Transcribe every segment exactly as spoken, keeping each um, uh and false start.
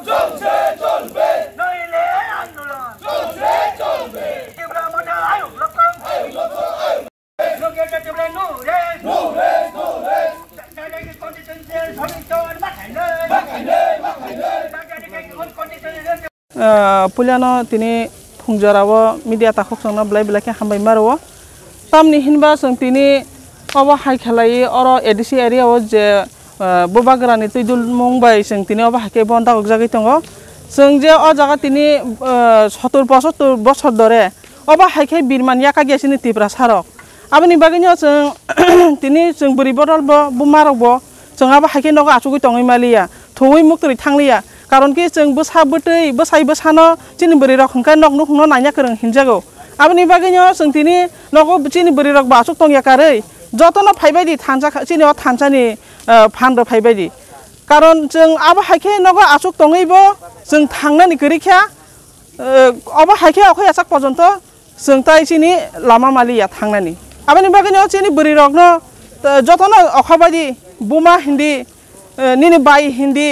চলছে, চলবে। নইলে আন্দোলন। চলছে, চলবে। ত্রিপুরা মোর্চা আয়ুব লক্ষণ। আয়ুব লক্ষণ, Ayub. Ah, puilano tini phungjora o media takhuk chwngno belai belai khe hambai ma rwo. Tamni hinba chwng tini obo hai khlaiwi oro A D C area o je, ah, bubagrani twi dulmung bai chwng tini obo hai khe bo dagok jagwi tongo. Chwng je o jaga tini, ah, sotur pochottor bosor dore obo hai khe birman yakagya chini Tiprasa rok. Aboni bagwino chwng tini chwng bwrwi bodol bo buma rok bo chwng abo hai khe nogo achugwi tongwi maliya, thungwi muktwi thangliya. Karon khe chwng bwsa bwtwi, bwsai bwsano chini bwrwi rok hwnkhe nok nukhungno naina kwrwng hinjago. Aboni bagwino chwng tini nogo chini bwrwi rok bo achuk tongya karwi jotono phaibai di thansa kha-, chini o thansani, eh, phan rw phaibai di. Karon chwng abo hai khe nogo achuk tongwi bo chwng thangnani kwrwi kha, eh, obo hai khe okhai achak pojonto chwng tai chini lama maliya thangnani. Aboni bagwino chini bwrwi rokno, eh, jotono okha bai di buma hindi, eh, nini bai hindi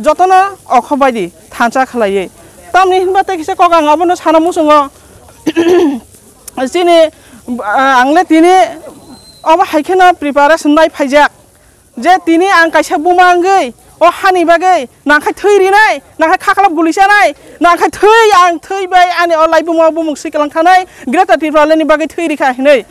jotono okha bai di thansa khlaiwi. Tamni hinba tei kisa kok ang abono sana muchungo. Chini, ah, ang le tini obo hai kheno preparation bai phaijak. Je tini ang kaisa buma wngwi o hani bagwi nangkhai thwi rinai, nangkhai khaklap guli chanai, nangkhai thwi ang thwi bai ani o lai buma bumung swiklang thanai, Greater Tipraland ni bagwi thwi rikha hinwi.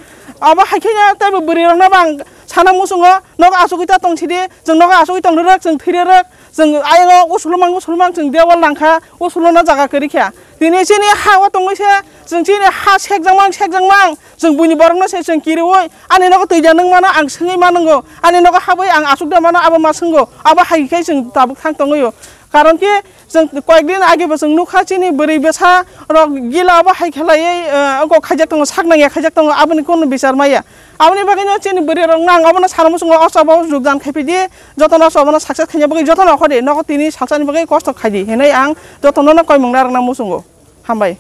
Obo hai kheno teibo bwrwi rokno bo ang sana muchungo, nogo achugwi ta tong sidi, chwng nogo achugwi tong rwrwk, chwng thwi rwrwk, chwng ayang o usulumang usulumang chwng dewal nangkha, usulono jaga kwrwi kha. Tini chini ha o tongwi se, chwng chini ha sekjakmang sekjakmang, chwng buini borokno se chwng kiriwi, ani nogo twi da nung mano ang swngwi ma nungo, ani nogo habwi ang asuk da mano abo ma swngo, abo hai khe chwng tabuk thang tongwi o. Karon khe chwng koyek din age bo chwng nukha chini bwrwi bwsa rok gila abo hai khlaiwi, eh, ongkok khaijak tongo, sak nangya khaijak tongo, aboni kono bichar maya. Aboni bagwino chini bwrwi rok nang obono sana muchungo o chobao jogdan khai phidi, jotono o chobano success khaina bagwi jotono okhodi nogo tini salsani bagwi kosto khaidi hinwi ang jotono no koimung narwkna muchungo. Hambai.